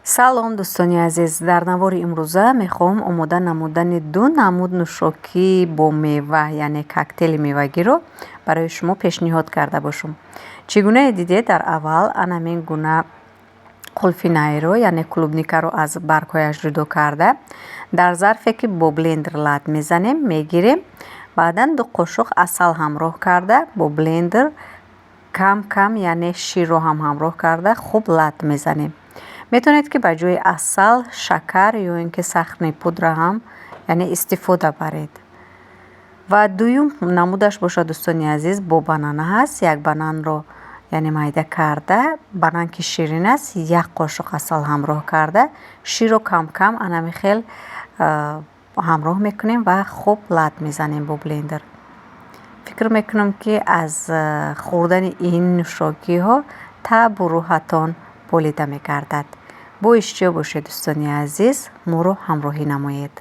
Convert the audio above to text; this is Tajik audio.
Салом, дӯстони азиз! Дар навори имрӯза мехоҳам омода намудани ду намуд нӯшокии бо мева, яъне коктейли мевагиро барои шумо пешниҳод карда бошам. Чӣ гунае дидед, дар аввал анамин гуна қулфинайро, яъне клубникаро аз баргҳояш ҷудо карда, дар зарфе, ки бо блендер лат мезанем, мегирем. Баъдан 2 қошуқ асал ҳамроҳ карда, бо блендер кам кам, яъне ширро ҳам ҳамроҳ карда, хуб лат мезанем. Метавонед, ки ба ҷои асал шакар ё ин ки сахарный пудра ҳам, яъне, истифода баред. Ва дуюм намудаш бошад, дӯстони азиз, бо банана ҳаст. Як бананро, яъне, майда карда, банан ки ширин аст, як қошуқ асал ҳамроҳ карда, ширро кам кам анами хел ҳамроҳ мекунем ва хуб лат мезанем бо блендер. Фикр мекунам, ки аз хӯрдани ин нӯшокиҳо таъбу рӯҳатон болида мегардад. Бо иштиёқ бошед, дӯстони азиз, моро ҳамроҳӣ намоед.